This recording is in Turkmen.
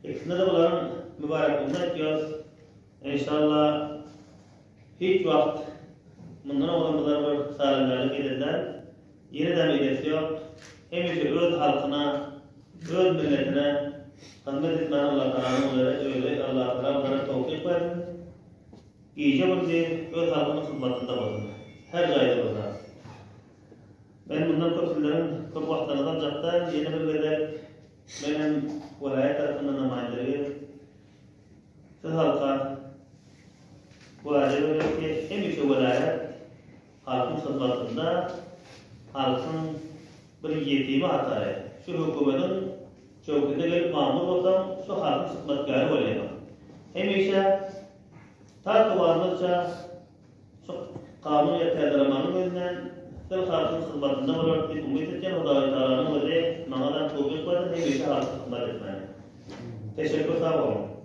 Ikisine-de bularyň mübärekligini aýtýarys. Enşalla hiç wagt mundan owal bular bir zalymlarlyk eden däl. Ýene-däm edesi ýok. Hemişe öz halkyna, öz milletine hyzmat etmäni Allatagalanyň olara özi Allatagala bulara towfyk bersin. Gije-gündiz öz halkynyň hyzmatynda bolsun. Her jaýda bolsa. Men mundan köp sizleriň köp wagtlaryňyzy aljak däl. Ýene bir gezek menem welaýat tarapyndan namaýynda gelip, siz halka wada berýän ki, hemişe welaýat halkyň hyzmatynda, halkyň bir ýetimi hatary. Şu hökümediň çöwkünde gelip mamur bolsaň, şu halkyň hyzmatkäri bolýaň. Hemişe ta tuwanymyzça Şu kanun ýa täzelamanyň özünden sil halkyň hyzmatynda bolarys diýip umyt etýän Hudaýy Tagalanyň özi maňadam towfyk bersin hemişe halka hyzmat etmäne. Teşekkür sag boluň.